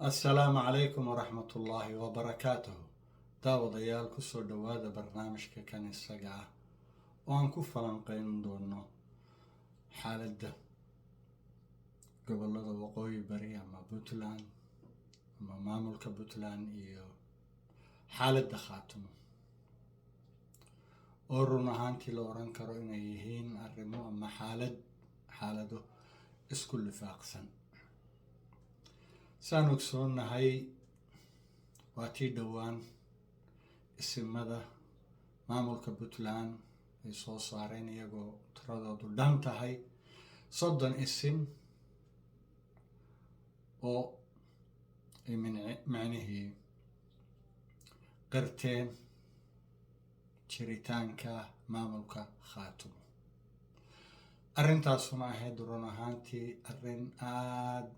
Assalaamu calaykum waraxmatullaahi wabarakaatuhu. Daawadayaal, kusoo dhowaada barnaamijka kan isaga ah oo aan ku falanqeyn doono xaaladda gobolada Waqooyi Bari ama Puntland ama maamulka Puntland iyo xaaladda Khaatumo, oo run ahaantii la oran karo inay yihiin arrimo ama xaalado isku lifaaqsan. Saan ogsoonnahay, waa tii dhowaan isimada maamulka Puntland ay soo saareen, iyagoo tiradoodu dhan tahay 30 isim, oo ay micnihii qirteen jiritaanka maamulka Khaatumo. Arrintaasuna ahayd run ahaantii arrin aada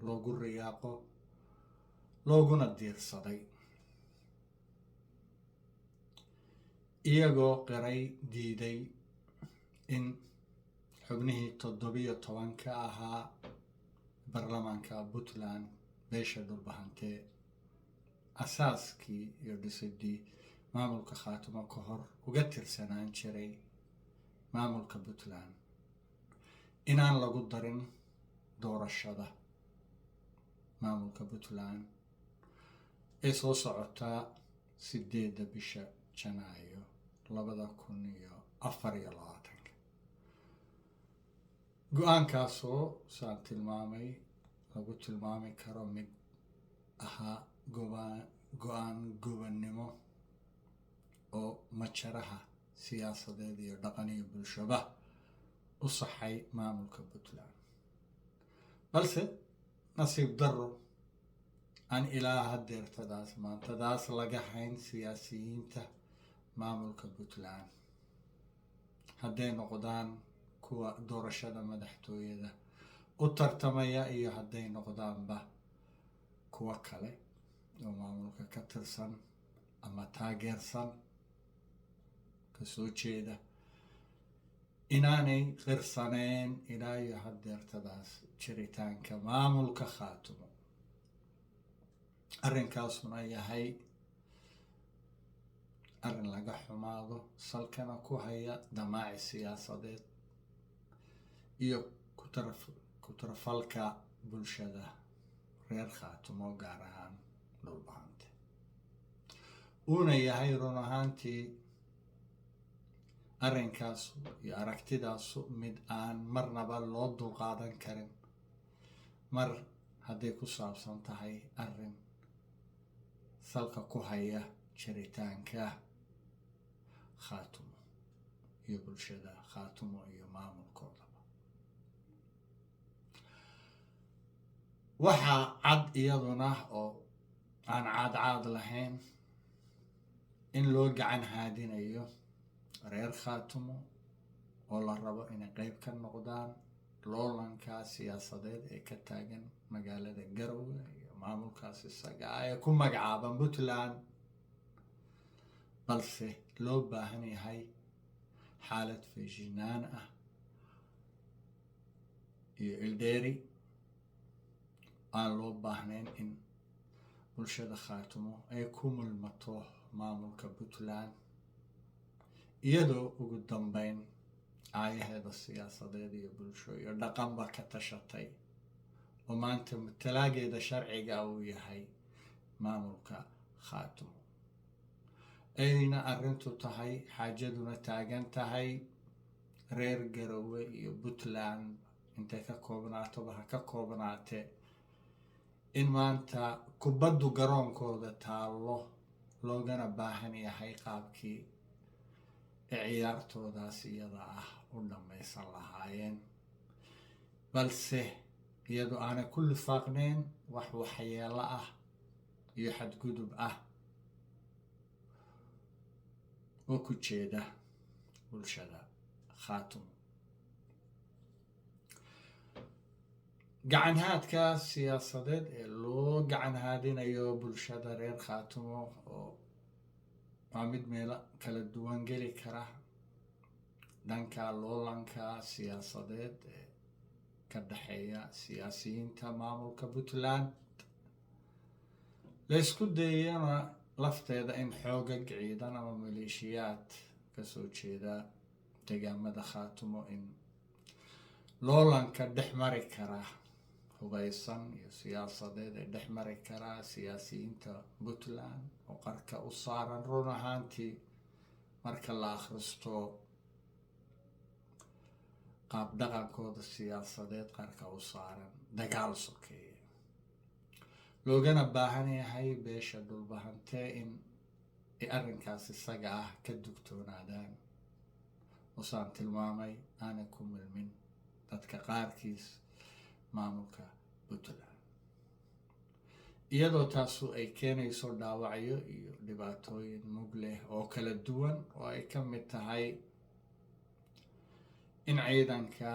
loogu riyaaqo looguna diirsaday, iyagoo qiray, diiday in xubnihii 17-ka ahaa baarlamaanka Puntland, beesha Dhulbahantee, asaaskii iyo dhisidii maamulka Khaatumo ka hor uga tirsanaan jiray maamulka Puntland, inaan lagu darin doorashada maamulka Puntland ee soo socotaa 8-da bisha Janaayo 2024-ka. Go-aankaasoo saan tilmaamay lagu tilmaami karo mid ahaa go-aan gobannimo oo majaraha siyaasadeed iyo dhaqan iyo bulshaba u saxay maamulka Puntland, balse nasiib darro aan ilaa hadeertadaas maantadaas laga hayn siyaasiyiinta maamulka Puntland, hadday noqdaan kuwa doorashada madaxtooyada u tartamaya iyo hadday noqdaanba kuwo kale oo maamulka ka tirsan ama taageersan kasoo jeeda, inaanay qirsaneen ilaa iyo hadeertadaas jiritaanka maamulka Khaatumo. Arrinkaasuna yahay arrin laga xumaado, salkana ku haya damaaci siyaasadeed iyo ku tarafalka bulshada reer Khaatumo, gaar ahaan Dhulbahante, uuna yahay run ahaantii arrinkaasu iyo aragtidaasu mid aan marnaba loo dulqaadan karin, mar hadday ku saabsan tahay arrin salka ku haya jiritaanka Khaatumo iyo bulshada Khaatumo iyo maamulkoodaba. Waxaa cad iyaduna oo aan caadcaad lahayn in loo gacan haadinayo reer Khaatumo oo la rabo inay qeyb ka noqdaan loolanka siyaasadeed ee ka taagan magaalada Garowe iyo maamulkaas isaga ah ee ku magacaaban Puntland, balse loo baahan yahay xaalad feejinaan ah iyo ildheeri. Aan loo baahnayn in bulshada Khaatumo ay ku mulmato maamulka Puntland, iyadoo ugu dambeyn aayaheeda siyaasadeed iyo bulsho iyo dhaqanba ka tashatay, oo maanta matalaageeda sharciga uu yahay maamulka Khaatumo, ayna arrintu tahay, xaajaduna taagan tahay reer Garowe iyo Puntland intay ka koobnaatoba ha ka koobnaatee, in maanta kubaddu garoonkooda taallo, loogana baahan yahay qaabkii ee ciyaartoodaas iyada ah u dhammaysan lahaayeen, balse iyadoo aanay ku lifaaqneyn wax waxyeelo ah iyo xadgudub ah oo ku jeeda bulshada Khaatumo. Gacanhaadka siyaasadeed ee loo gacan haadinayo bulshada reer Khaatumo oo waa mid meelo kala duwan geli kara, dhanka loolanka siyaasadeed ee ka dhexeeya siyaasiyiinta maamulka Puntland. Laysku dayana lafteeda in xoogag ciidan ama maleeshiyaad kasoo jeeda deegaamada Khaatumo in loolanka dhex mari kara hubaysan iyo siyaasadeed ee dhex mari karaa siyaasiyiinta Puntland oo qarka u saaran, run ahaantii, marka la akhristo qaab dhaqankooda siyaasadeed, qarka u saaran dagaal sokeeye, loogana baahan yahay beesha Dhulbahantee in ay arrinkaas isaga ah ka dugtoonaadaan, oosaan tilmaamay aanay ku milmin dadka qaarkiis maamulka Puntland, iyadoo taasu ay keenayso dhaawacyo iyo dhibaatooyin mug leh oo kala duwan, oo ay ka mid tahay in ciidanka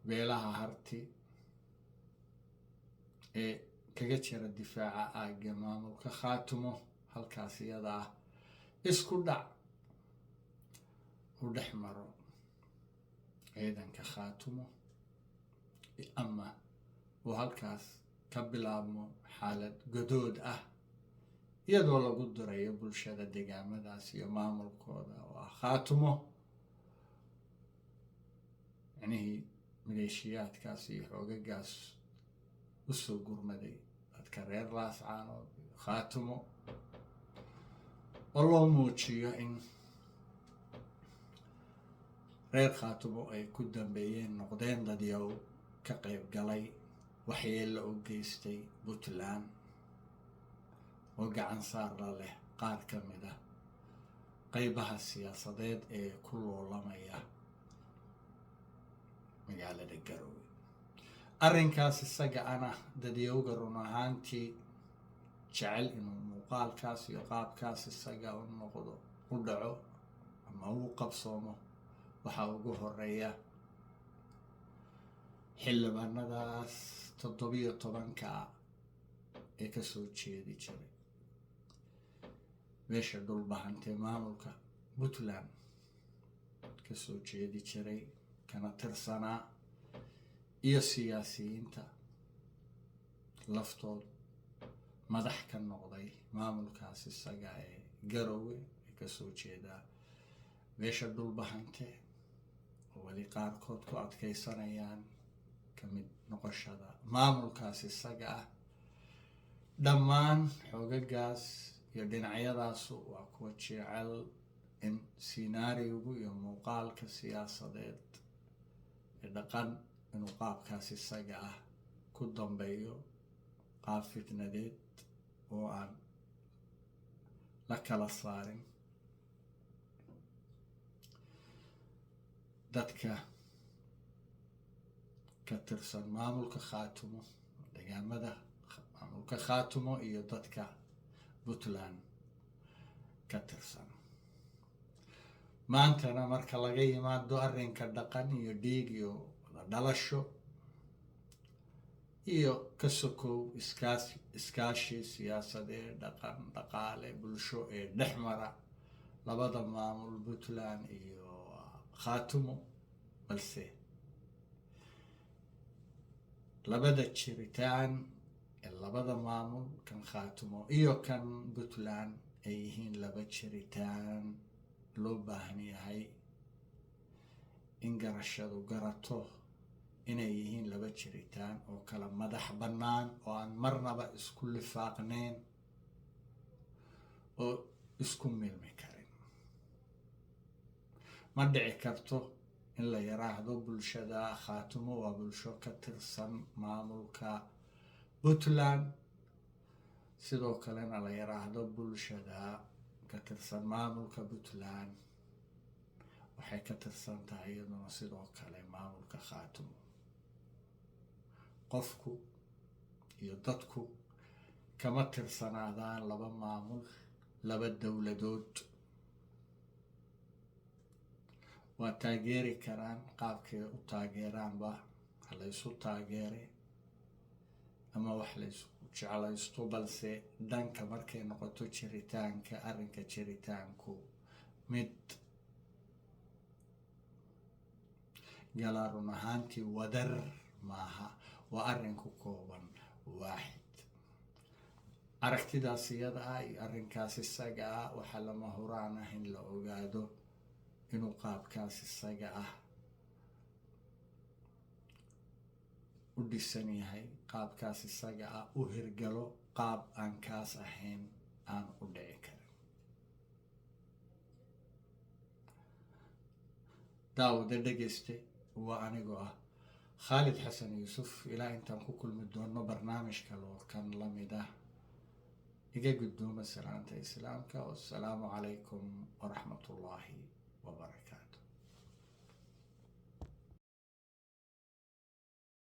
beelaha Harti ee kaga jira difaaca aagga maamulka Khaatumo halkaas iyada ah isku dhac u dhex maro ciidanka Khaatumo, ama uu halkaas ka bilaabmo xaalad godood ah, iyadoo lagu dirayo bulshada deegaamadaas iyo maamulkooda oo ah Khaatumo, micnihii maleeshiyaadkaas iyo xoogagaas usoo gurmaday dadka reer Laascaanood iyo Khaatumo, oo loo muujiyo in reer Khaatumo ay ku dambeeyeen noqdeen dadyow ka qayb galay waxyeello u geystay Puntland oo gacan saar la leh qaar ka mid ah qaybaha siyaasadeed ee ku loolamaya magaalada Garowe. Arrinkaas isaga ana dadyowga run ahaantii jecel inuu muuqaalkaas iyo qaabkaas isaga u noqdo, u dhaco ama uu qabsoomo, waxaa ugu horeeya xildhibaanadaas 17-ka ee kasoo jeedi jiray meesha Dhulbahantee maamulka Puntland kasoo jeedi jiray kana tirsanaa, iyo siyaasiyiinta laftood madax ka noqday maamulkaas isaga ee Garowe ee kasoo jeeda meesha Dhulbahante, oo weli qaarkood ku adkaysanayaan ka mid noqoshada maamulkaas isaga ah. Dhammaan xoogagaas iyo dhinacyadaasu waa kuwa jecel in scenario-gu iyo muuqaalka siyaasadeed ee dhaqan inuu qaabkaas isaga ah ku dambeeyo, qaab fitnadeed oo aan la kala saarin dadka ka tirsan maamulka Khaatumo, deegaamada maamulka Khaatumo, iyo dadka Puntland ka tirsan. Maantana marka laga yimaado arrinka dhaqan iyo dhiig iyo wada dhalasho iyo ka sokow iskaashi siyaasadeed, dhaqan, dhaqaale, bulsho ee dhex mara labada maamul Puntland iyo Khaatumo, balse labada jiritaan ee labada maamul, kan Khaatumo iyo kan Puntland, ay yihiin laba jiritaan loo baahan yahay in garashadu garato inay yihiin laba jiritaan oo kala madax bannaan, oo aan marnaba isku lifaaqnayn oo isku milmi karin. Ma dhici karto in la yiraahdo bulshada Khaatumo waa bulsho ka tirsan maamulka Puntland, sidoo kalena la yiraahdo bulshada ka tirsan maamulka Puntland waxay ka tirsan tahay iyaduna sidoo kale maamulka Khaatumo. Qofku iyo dadku kama tirsanaadaan laba maamul, laba dowladood. Waa taageeri karaan, qaabkay u taageeraanba ha laysu taageere ama wax laysku jeclaysto, balse dhanka markay noqoto jiritaanka, arrinka jiritaanku mid galaa run ahaantii wadar maaha, waa arrin ku kooban waaxid. Aragtidaas iyada ah iyo arrinkaas isaga ah waxaa lama huraan ah in la ogaado inuu qaabkaas isaga ah u dhisan yahay, qaabkaas isaga ah u hirgalo, qaab aan kaas ahayn aan u dhici karin. Daawada dhegayste, waa anigoo ah Khaalid Xasan Yuusuf. Ilaa intaan ku kulmi doono barnaamij kale oo kan la mid ah, iga guddooma salaanta islaamka. Wassalaamu calaykum waraxmatullaahi wabarakaatu.